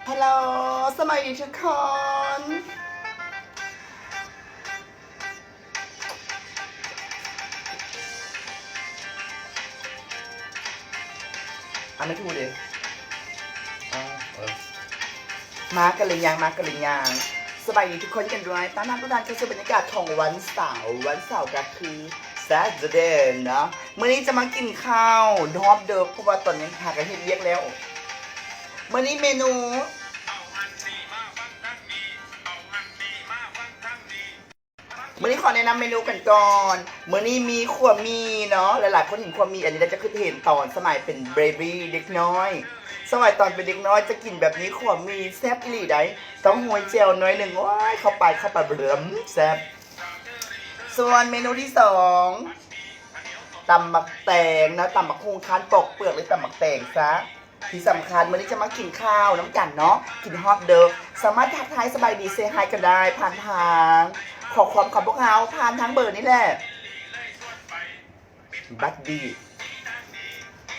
ຮັລໂຫຼ ສະບາຍດີທຸກຄົນ. ອັນນັ້ນຄືເດ ອ່າ ເອີ ມາກັນຫຼືຍັງ ມາກັນຫຼືຍັງ? ສະບາຍດີທຸກຄົນກັນດ້ວຍ ຕ້ອນຮັບທຸກທ່ານເຂົ້າສູ່ບັນຍາກາດຂອງວັນເສົາ, ວັນເສົາກໍຄື Saturday ເນາະ. ມື້ນີ້ຈະມາກິນເຂົ້າຮອບເດິກ ເພາະວ່າຕອນນີ້ພາກັນເຮັດວຽກແລ້ວ. ມື້ນີ້ເມນູ ມື້ນີ້ຂໍແນະນຳເມນູກັນກ່ອນ. ມື້ນີ້ມີຂົ້ວໝີ່ເນາະ, ຫຼາຍໆຄົນເຫັນຂົ້ວໝີ່ອັນນີ້ແລ້ວຈະຄິດເຫັນຕອນສະໄໝເປັນເບບີເດັກນ້ອຍ. ສະໄໝຕອນເປັນເດັກນ້ອຍຈະກິນແບບນີ້ ຂົ້ວໝີ່ແຊບອີ່ຫຼີໃດ໋. ເຕົ້າຫູ້ແຈ່ວໜ້ອຍໜຶ່ງ ໂອ້ຍ ເຂົ້າໄປ ເຂົ້າໄປ ບຶມ ແຊບ. ສ່ວນເມນູທີສອງ ຕຳໝາກແຕງເນາະ, ຕຳບັກຫຸ່ງ ຄານປອກເປືອກ ຫຼື ຕຳໝາກແຕງຊະ. ທີ່ສຳຄັນ ມື້ນີ້ຈະມາກິນເຂົ້ານຳກັນເນາະ, ກິນຮອບເດິກ. ສາມາດທັກທາຍສະບາຍດີ ເຊຮາຍກັນໄດ້ ຜ່ານທາງຂໍ້ຄວາມຂອງພວກເຮົາ ຜ່ານທາງເບີນີ້ແຫຼະ ບັດດີ.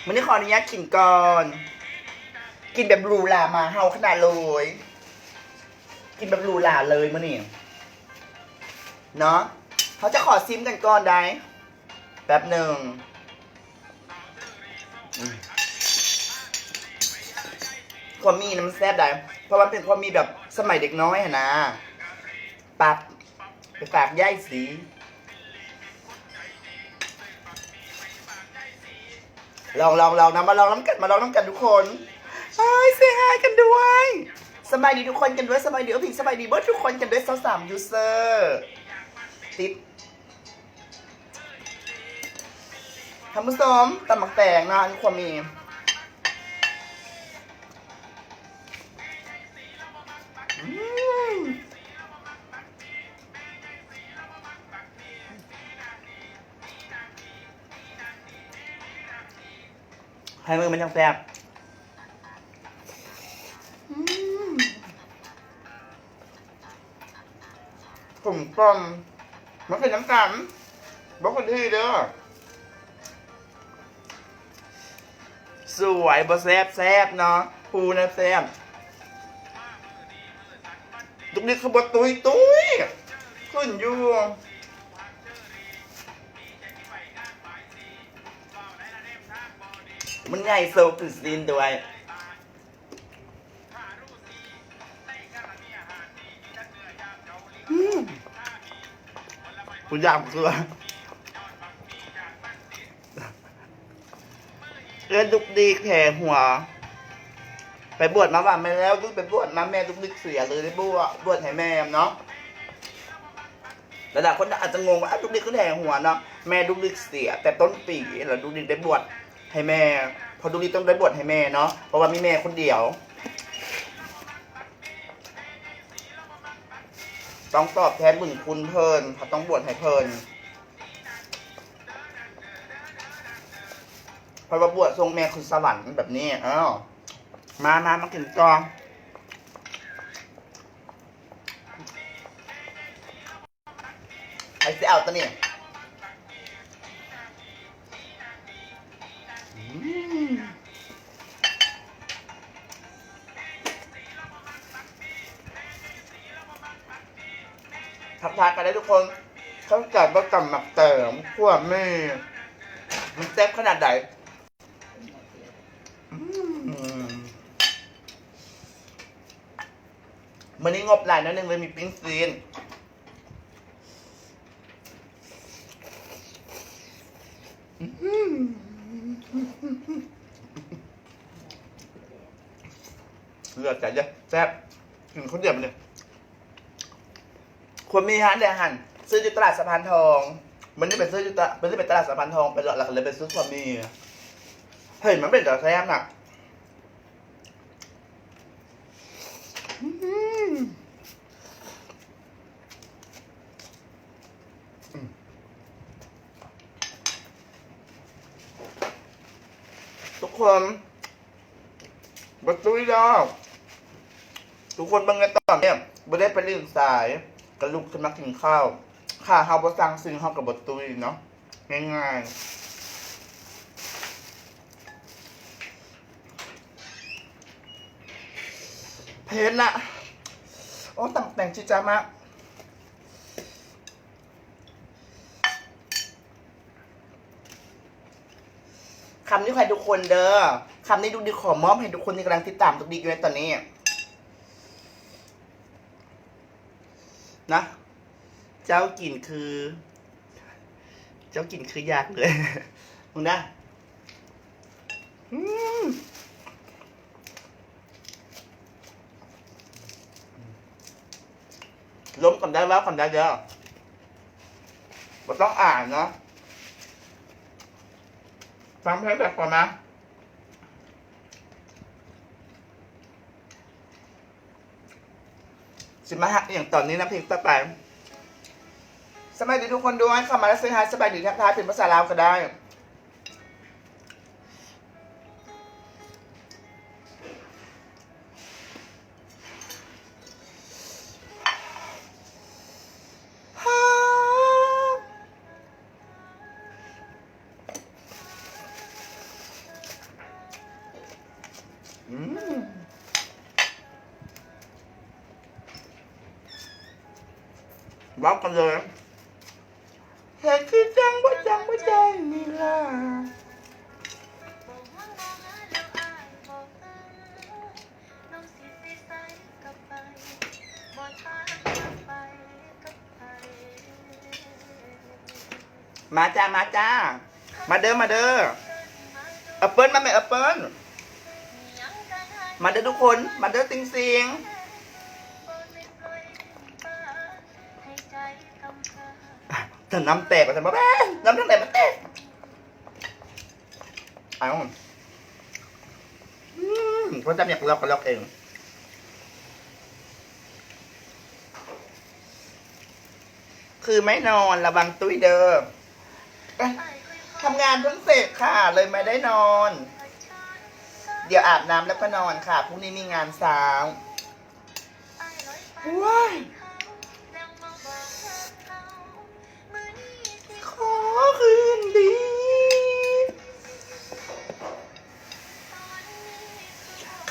ມື້ນີ້ຂໍອະນຸຍາດກິນກ່ອນ, ກິນແບບຫຼູຫຼາໝາເຫົ່າຂະໜາດເລີຍ, ກິນແບບຫຼູຫຼາເລີຍມື້ນີ້ເນາະ. ເຮົາຈະຂໍຊີມກັນກ່ອນໄດ໋ ແປັບໜຶ່ງ. ອືມ ຂົ້ວໝີ່ນະມັນແຊບໄດ໋ ເພາະວ່າມັນເປັນຂົ້ວໝີ່ແບບສະໄໝເດັກນ້ອຍຫັ້ນນາ. ປັບ ໄປຝາກຍາຍສີ. ລອງ ລອງ ລອງນຳ ມາລອງນຳກັນ ມາລອງນຳກັນທຸກຄົນ. ເອີຍ ເຊຮາຍກັນດ້ວຍ ສະບາຍດີທຸກຄົນກັນດ້ວຍ ສະບາຍດີໂອພິງ ສະບາຍດີເບິດທຸກຄົນກັນດ້ວຍ ຊາວສາມຢູເຊີ. ຕິດ ທ່ານຜູ້ຊົມ ຕຳໝາກແຕງເນາະ ອັນນີ້ຄວາມມີ ອືມ ໃຫ້ມືມັນຈັ່ງແຊບ. ອືມ ກົມກ່ອມ ມາກິນນຳກັນ ບໍ່ຄົນທີ່ເດີ. ສວຍ ບໍ່ແຊບ ແຊບເນາະ ປູນະແຊບ. ດຸກດິກຄືບໍ່ຕຸ້ຍ ຕຸ້ຍ ຂຶ້ນຢູ່. ມັນໃຫຍ່ໂຊຂຶ້ນຊີ້ນດ້ວຍ. ອືມ ກູຢາມເກືອ ເອື້ອຍດຸກດິກແທ້ຫົວ. ໄປບວດມາວ່າແມ່ແລ້ວ ດຸກ ໄປບວດມາ ແມ່ດຸກດິກເສຍເລີຍ ໄດ້ບວດ ບວດໃຫ້ແມ່ເນາະ. ຫຼາຍໆຄົນອາດຈະງົງວ່າ ອ້າວ ດຸກດິກຄືແທ້ຫົວເນາະ. ແມ່ດຸກດິກເສຍແຕ່ຕົ້ນປີ ແລ້ວດຸກດິກໄດ້ບວດໃຫ້ແມ່ ເພາະດຸກດິກຕ້ອງໄດ້ບວດໃຫ້ແມ່ເນາະ ເພາະວ່າມີແມ່ຄົນດຽວ. ຕ້ອງຕອບແທນບຸນຄຸນເພິ່ນ ເຮົາຕ້ອງບວດໃຫ້ເພິ່ນ ເພາະວ່າບວດສົ່ງແມ່ຂຶ້ນສະຫວັນແບບນີ້. ເອີ ມາ ມາ ມາກິນຕໍ່. ໃຜຊິເອົາຕົວນີ້? ອືມ ທັກທາຍກັນເດີທຸກຄົນ. ເຂົ້າໃຈບໍ່ ຕຳໝາກແຕງ ຂົ້ວໝີ່ ມັນແຊບຂະໜາດໃດ? ອືມ ມື້ນີ້ງົບຫຼາຍໜ້ອຍໜຶ່ງເລີຍ ມີປີ້ງຊີ້ນ. ອືມ ເລືອດໃຈເດີ້ ແຊບ ກິນຄົນດຽວມັນເລີຍ. ຄວນມີຮ້ານໃດຫັ້ນ ຊື້ຢູ່ຕະຫຼາດສະພານທອງ. ມື້ນີ້ໄປຊື້ຢູ່ຕະ ໄປຊື້ໄປຕະຫຼາດສະພານທອງ ໄປເລາະ ແລ້ວກໍເລີຍໄປຊື້ຄວາມມີ. ເຮີ້ຍ ມັນເປັນຕາແຊບນະ. ອືມ ອືມ ທຸກຄົນ ບໍ່ຕຸ້ຍດອກ. ທຸກຄົນເບິ່ງໃນຕອນນີ້ ບໍ່ໄດ້ໄປຫຼິ້ນສາຍ ກະລຸກຂຶ້ນມາກິນເຂົ້າ. ຖ້າເຮົາບໍ່ສັ່ງຊື້ ເຮົາກໍບໍ່ຕຸ້ຍເນາະ. ງ່າຍໆ. ເຫັນລະ ໂອ້ ຕຳແຕງຈິດຈາມາກ. ຄຳນີ້ໃຫ້ທຸກຄົນເດີ ຄຳນີ້ດຸກດິກຂໍມອບໃຫ້ທຸກຄົນທີ່ກຳລັງຕິດຕາມດຸກດິກຢູ່ໃນຕອນນີ້ນະ. ເຈົ້າກິນຄື ເຈົ້າກິນຄືຢາກເລີຍ ເບິ່ງເດີ. ອືມ ລົມກັນໄດ້ ເວົ້າກັນໄດ້ເດີ ບໍ່ຕ້ອງອາຍເນາະ. ຟັງເພງແບບກ່ອນນະ. ຊິມາຮັກອີ່ຫຍັງຕອນນີ້ນະ ເພງຕໍ່ໄປ. ສະບາຍດີທຸກຄົນດ້ວຍ ເຂົ້າມາແລ້ວເຊີນຮາຍ ສະບາຍດີ ທັກທາຍເປັນພາສາລາວກໍໄດ້. ອືມ ເວົ້າກັນເລີຍ ເຮັດຄືຈັ່ງບໍ່ຈັກບໍ່ໄດ້ນີ້ລະ. ມາຈ້າ ມາຈ້າ ມາເດີ ມາເດີ ແອັບເປິ້ນ ມາແມ່ແອັບເປິ້ນ ມາເດີທຸກຄົນ ມາເດີຕິງຊິງ. ຖ້ານ້ຳແຕກ ວ່າຊັ້ນ ບໍ່ແມ່ນ ນ້ຳທາງໃດມັນແຕກ. ເອົາ ອືມ ຄົນຈຳຢາກລອກກໍລອກເອງ ຄືໄມ່ນອນ ລະວັງຕຸ້ຍເດີ. ເອີ ທຳງານເພິ່ງເສັດຄ່ະ ເລີຍໄມ່ໄດ້ນອນ ດຽວອາບນ້ຳແລ້ວກໍນອນຄ່ະ ພລຸ່ງນີ້ມີງານເຊົ້າ. ໂອ້ຍ ຂໍຄືນດີ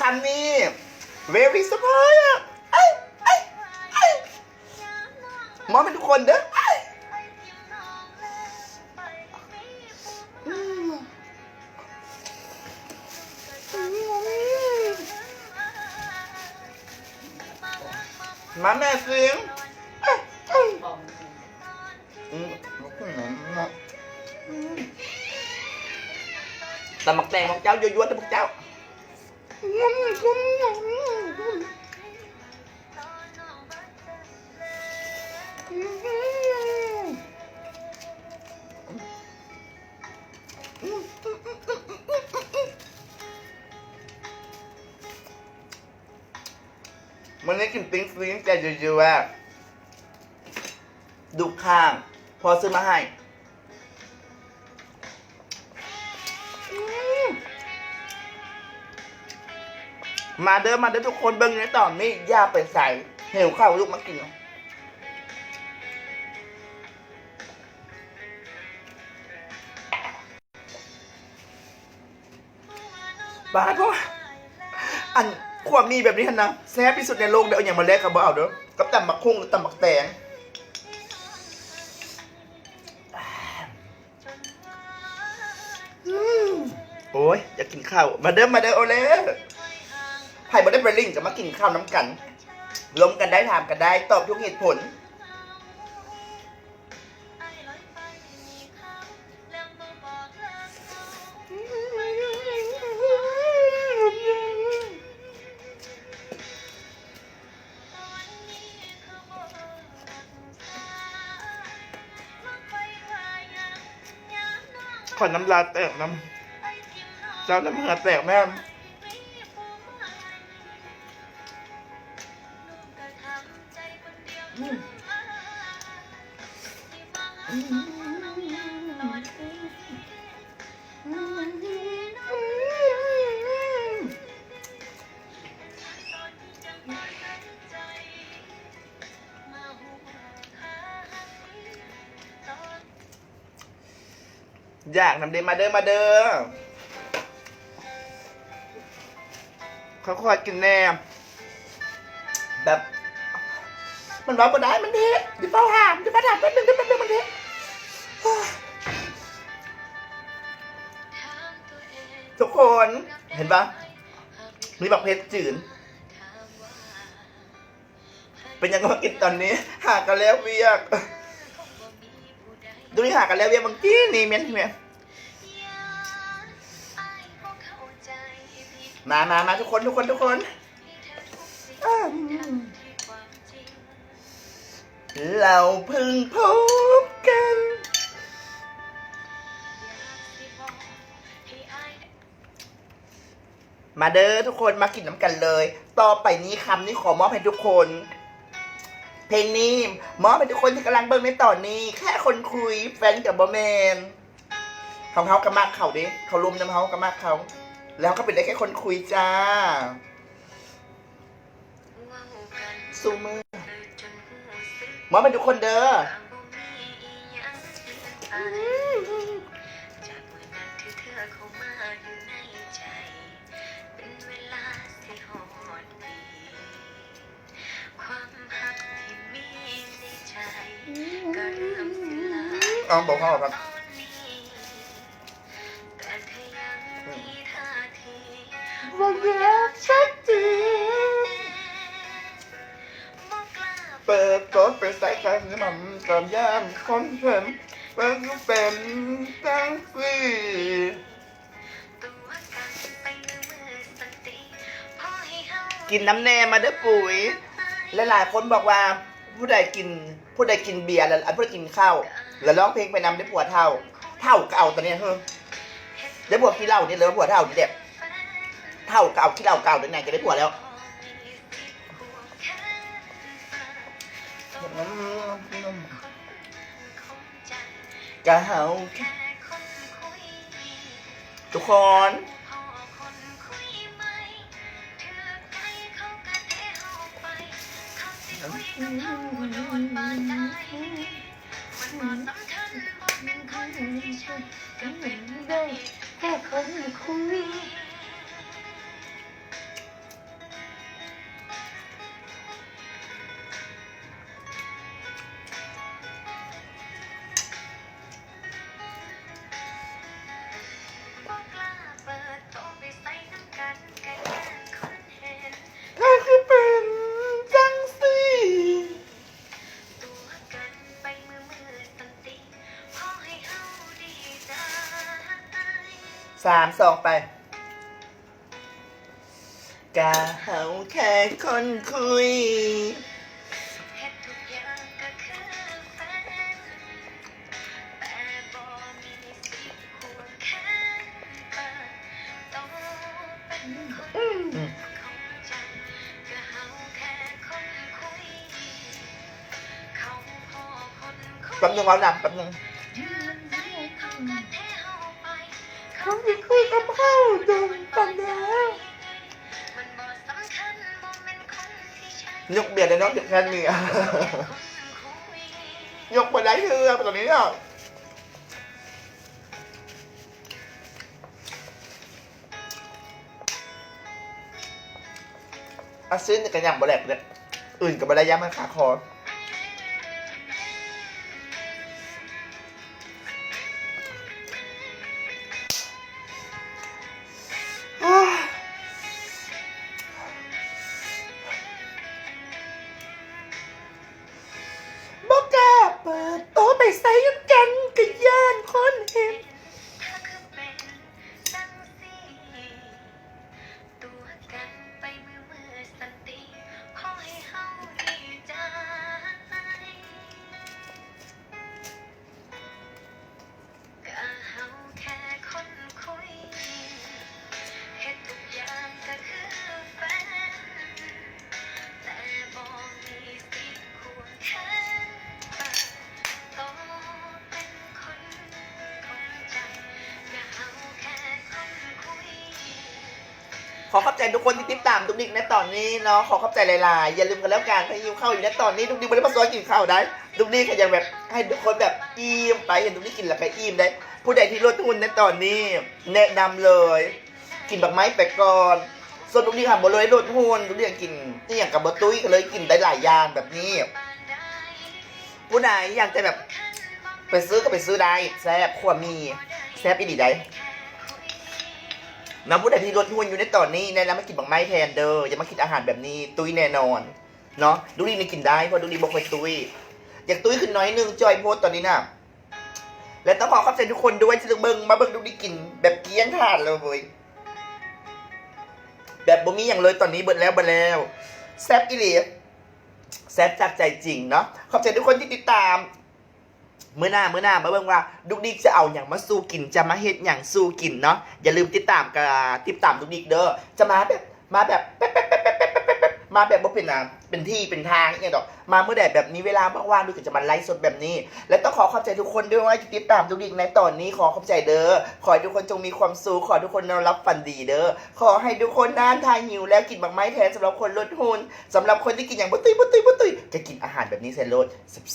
ຄຳນີ້ ເວຣີສະພາຍ ເອີຍ ເອີຍ ເອີຍ ມອບໃຫ້ທຸກຄົນເດີ ເອີຍ. ອືມ ມາແມ່ຊິງ ອືມ ຕຳໝາກແຕງຂອງເຈົ້າ ຍົວໆ ເດີພວກເຈົ້າ. ມື້ນີ້ກິນປີ້ງຟຣີນແຕ່ຢູ່ໆ ວ່າດຸກຄ້າງ ພໍ່ຊື້ມາໃຫ້. ອືມ ມາເດີ ມາເດີທຸກຄົນ ເບິ່ງໃນຕອນນີ້ ຢ່າໄປໃສ ຫິວເຂົ້າລຸກມາກິນ. ບາດ ເພາະວ່າ ອັນ ຂົ້ວໝີ່ແບບນີ້ຫັ້ນນະ ແຊບທີ່ສຸດໃນໂລກເດີ ເອົາຫຍັງມາແລກກໍບໍ່ເອົາເດີ ກັບຕຳບັກຫຸ່ງ ຫຼື ຕຳບັກແຕງ. ອືມ ໂອ້ຍ ຢາກກິນເຂົ້າ ມາເດີ ມາເດີ ໂອເລ ໃຜບໍ່ໄດ້ໄປຫຼິ້ນກໍມາກິນເຂົ້ານຳກັນ ລົມກັນໄດ້ ຖາມກັນໄດ້ ຕອບທຸກເຫດຜົນ. ຂ້ອຍນ້ຳລາຍແຕກນຳ ເຈົ້ານ້ຳເຫື່ອແຕກແມ່ນ. ຢາກນຳເດ້ ມາເດີ ມາເດີ ຄ່ອຍໆ ກິນແດ່. ບ ມັນເວົ້າບໍ່ໄດ້ ມັນເຜັດ. ຢ່າຟ້າວຖາມ ຢ່າຟ້າວຖາມ ແປັບໜຶ່ງເດີ ແປັບໜຶ່ງ ມັນເຜັດ. ທຸກຄົນເຫັນປະ? ມີບັກເຜັດຈືນ. ເປັນຫຍັງກໍມາກິນຕອນນີ້? ຫາກໍແລ້ວວຽກ. ດູນີ້ ຫາກໍແລ້ວວຽກບາງທີນີ້ແມ່ນ ແມ່ນ. ມາ ມາ ມາ ທຸກຄົນ ທຸກຄົນ ທຸກຄົນ. ເຮົາເພິ່ງພົບກັນ. ມາເດີທຸກຄົນ ມາກິນນຳກັນເລີຍ. ຕໍ່ໄປນີ້ ຄຳນີ້ຂໍມອບໃຫ້ທຸກຄົນ. ເພງນີ້ມອບໃຫ້ທຸກຄົນທີ່ກຳລັງເບິ່ງໃນຕອນນີ້. ແຄ່ຄົນຄຸຍ ແຟນກໍບໍ່ແມ່ນ. ເຮົາ ເຮົາກໍມັກເຂົາເດ້ ເຂົາລົມນຳເຮົາ ເຮົາກໍມັກເຂົາ ແລ້ວເຮົາກໍເປັນໄດ້ແຄ່ຄົນຄຸຍຈ້າ. ຊູມື ມອບໃຫ້ທຸກຄົນເດີ. ເອົາ ບໍ່ພໍກັນ. ເປີດໂຕໄປໃສກໍຄືມັນກໍຢ້ານຄົນເຫັນ ເປັນຈັ່ງຊີ້. ກິນນຳແດ່ ມາເດີປຸ້ຍ. ຫຼາຍໆຄົນບອກວ່າ ຜູ້ໃດກິນ ຜູ້ໃດກິນເບຍແລ້ວ ອັນ ຜູ້ໃດກິນເຫຼົ້າແລ້ວຮ້ອງເພງໄປນຳ ໄດ້ຜົວເຖົ້າ. ເຖົ້າກໍເອົາຕົວນີ້ເຮີ ໄດ້ຜົວຂີ້ເຫຼົ້ານີ້ເລີຍ ຜົວເຖົ້ານີ້ແຫຼະ. ເຖົ້າກໍເອົາ ຂີ້ເຫຼົ້າກໍເອົາ ຕົວນີ້ກໍໄດ້ຜົວແລ້ວ. ກະເຮົາ ທຸກຄົນ ສາມ ສອງ ໄປ. ກະເຮົາແຄ່ຄົນຄຸຍ. ແປັບໜຶ່ງ ເວົ້ານຳ ແປັບໜຶ່ງ. ຍົກເບຍໄດ້ເນາະ ແຄ່ນີ້ ຍົກບໍ່ໄດ້ເທື່ອ ຕອນນີ້ເນາະ. ອາຊີນນີ້ກໍຫຍັບບໍ່ແຫຼກເດ້ ອື່ນກໍບໍ່ໄດ້ ຢ້ານມັນຄາຄໍ. ບໍ່ກ້າເປີດໂຕໄປໃສນຳກັນ ກໍຢ້ານຄົນເຫັນ. ຂໍຂອບໃຈທຸກຄົນທີ່ຕິດຕາມຕຸກດິກໃນຕອນນີ້ເນາະ ຂໍຂອບໃຈຫຼາຍໆ. ຢ່າລືມກັນແລ້ວກັນ ໃຫ້ຫິວເຂົ້າຢູ່ໃນຕອນນີ້ ຕຸກດິກບໍ່ໄດ້ມາຊວນກິນເຂົ້າໃດ໋ ຕຸກດິກກໍຢາກແບບໃຫ້ທຸກຄົນແບບອີ່ມໄປ ເຫັນຕຸກດິກກິນແລ້ວກໍອີ່ມໃດ໋. ຜູ້ໃດທີ່ລົດຫຸ່ນໃນຕອນນີ້ ແນະນຳເລີຍ ກິນບັກໄມ້ໄປກ່ອນ. ສ່ວນລູກນີ້ຫາบ่ເລີຍລົດຫຸ່ນ ລູກນີ້ກິນອີ່ຫຍັງກໍບໍ່ຕຸ້ຍ ກໍເລີຍກິນໄດ້ຫຼາຍຢ່າງແບບນີ້. ຜູ້ໃດຢາກຈະແບບໄປຊື້ກໍໄປຊື້ໄດ້ ແຊບ ຂົ້ວໝີ່ ແຊບອີ່ຫຼີໃດ໋ ນຳ. ຜູ້ໃດທີ່ລົດຫຸ່ນຢູ່ໃນຕອນນີ້ ແນະນຳໃຫ້ກິນໝາກໄມ້ແທນເດີ ຢ່າມາກິນອາຫານແບບນີ້ ຕຸ້ຍແນ່ນອນເນາະ. ລູກນີ້ນີ້ກິນໄດ້ ເພາະລູກນີ້ບໍ່ຄ່ອຍຕຸ້ຍ ຢາກຕຸ້ຍຂຶ້ນໜ້ອຍໜຶ່ງ ຈ່ອຍໂພດຕອນນີ້ນະ. ແລະຕ້ອງຂໍຂອບໃຈທຸກຄົນດ້ວຍທີ່ເບິ່ງ ມາເບິ່ງລູກນີ້ກິນແບບກ້ຽງຖາດເລີຍ ແບບບໍ່ມີຫຍັງເລີຍ ຕອນນີ້ເບິດແລ້ວ ເບິດແລ້ວ. ແຊບອີ່ຫຼີ ແຊບຈາກໃຈຈິງເນາະ. ຂອບໃຈທຸກຄົນທີ່ຕິດຕາມ. ມື້ໜ້າ ມື້ໜ້າມາເບິ່ງວ່າລູກດິກຈະເອົາຫຍັງມາສູ່ກິນ ຈະມາເຮັດຫຍັງສູ່ກິນເນາະ. ຢ່າລືມຕິດຕາມ ກະຕິດຕາມລູກດິກເດີ ຈະມາແບບ ມາແບບ ມາແບບບໍ່ເປັນ ອາ ເປັນທີ່ເປັນທາງອີ່ຫຍັງດອກ ມາມື້ໃດແບບມີເວລາວ່າງໆ ລູກດິກຈະມາໄລຟ໌ສົດແບບນີ້. ແລະຕ້ອງຂໍຂອບໃຈທຸກຄົນດ້ວຍທີ່ຕິດຕາມລູກດິກໃນຕອນນີ້ ຂໍຂອບໃຈເດີ. ຂໍໃຫ້ທຸກຄົນຈົ່ງມີຄວາມສຸກ ຂໍໃຫ້ທຸກຄົນນອນຫຼັບຝັນດີເດີ. ຂໍໃຫ້ທຸກຄົນນັ້ນຖ້າຫິວແລ້ວກິນໝາກໄມ້ແທນ ສຳລັບຄົນລົດຫຸ່ນ ສຳລັບຄົນທີ່ກິນຫຍັງບໍ່ຕຸ້ຍ ບໍ່ຕຸ້ຍ ບໍ່ຕຸ້ຍ ກໍກິນອາຫານແບບນີ້ໃສ່ໂລດ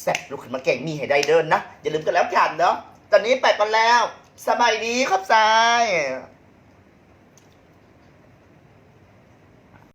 ແຊບໆ ລຸກຂຶ້ນມາແກງໝີ່ໃຫ້ໄດ້ເດີນະ. ຢ່າລືມກັນແລ້ວກັນເນາະ. ຕອນນີ້ໄປກ່ອນແລ້ວ ສະບາຍດີ ຂອບໃຈ.